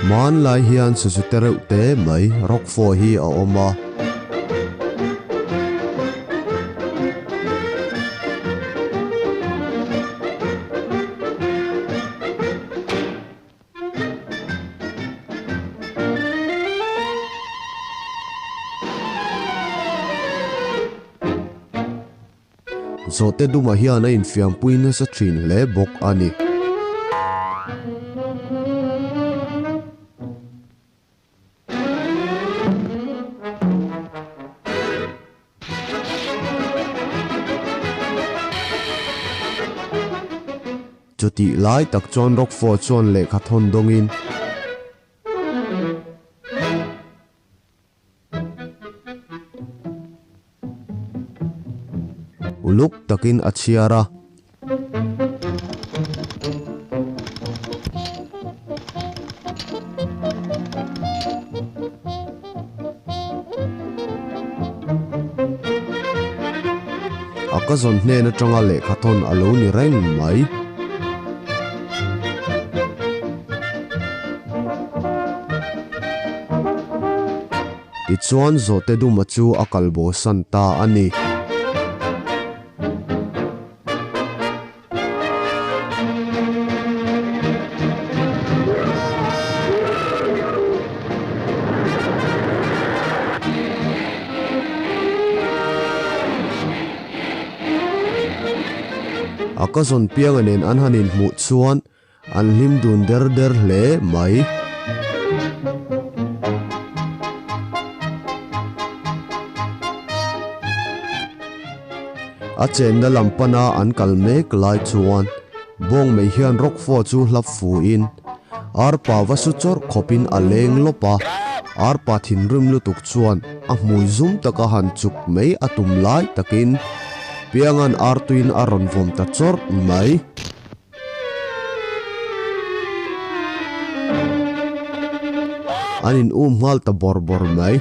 Hmanlai hian sazu te reuh te mai Rockfo hi a awm a. Zawhte dumah hian a infiampui nasa thin hle bawk a ni. Chutih lai tak chuan Rockford chuan lehkha thawn dawngin. Uluk takin a chhiar a. A ka zawn hnen atanga lehkha thawn a lo ni reng mai. Tichuan Zawhte Duma chu a kal bosan ta a ni. A ka zawn pianga nen an han inhmuh chuan An hlim dun der der hle mai. A chenna lam pana an kal mek lai chuan bawng mai hian Rockfo chu hlap fuhin arpa va su chawrh khawpin a leng lawp a, arpa thinrim lutuk chuan a hmui zum taka han chuk mai a tum lai takin Pianga'n artuiin a rawn vawm ta chawrh mai. An in um nghal ta bawr bawr mai.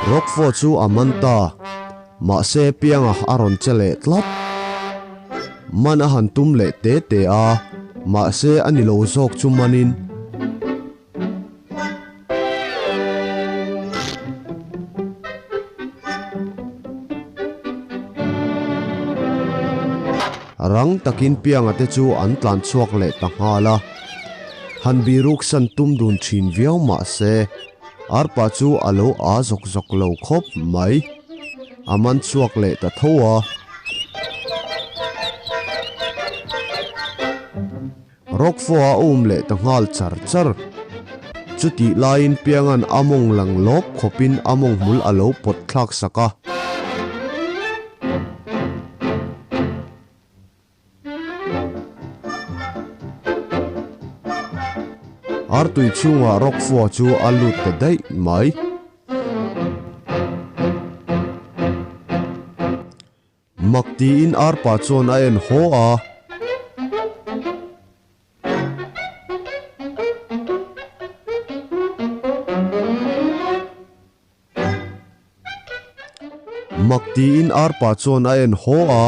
Rockford chu a man ta. Mahse pianga a rawn che leh tlat. Man a han tum leh te te a, mahse a ni lo zawk chu manin. Rang takin pianga te chu an tlan chhuak leh ta nghal a, han biruk san tum dun thin viau mah se, arpa chu a lo a zawk zawk lo khawp mai. A man chhuak leh ta tho a. Rockfo a um leh ta nghal char char. Chutih laiin Pianga'n a mawng lang lawp khawpin a mawng hmul a lo pawt thlak sak a. Artui chhungah Rockfo chu a lut ta daih mai. Mak tiin arpa chuan a en haw a. Mak tiin arpa chuan a en haw a.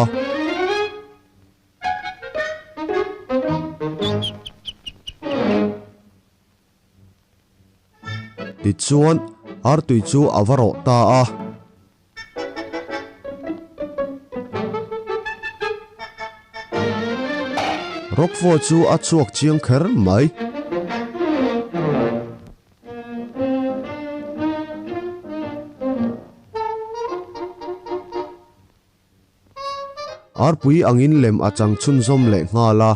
Tichuan, artui chu a va rawh ta a. Rockfo chu a chhuak chiang kher mai. Arpui angin lem a chang chhunzawm leh nghal a.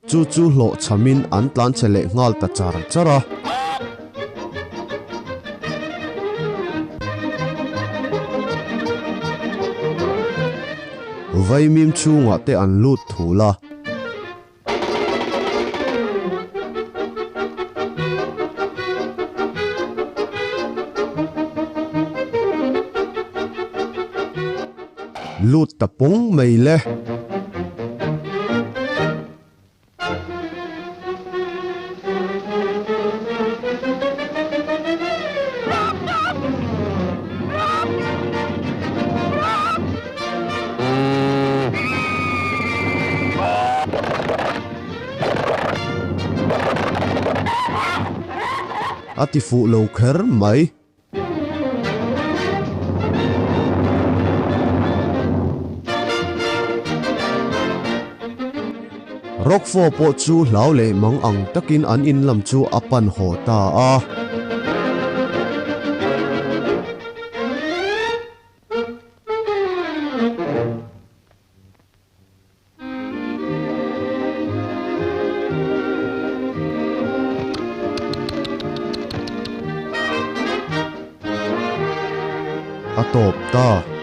Chu chu hlawh chhamin an tlan chhe leh nghal ta char char a. Vaimim chhungah te an lut thul a. Lut ta pawng mai le. A ti fuh lo kher mai. Rockfo pawh chu hlau leh mang ang takin an in lam chu a pan haw ta a. A tawp ta.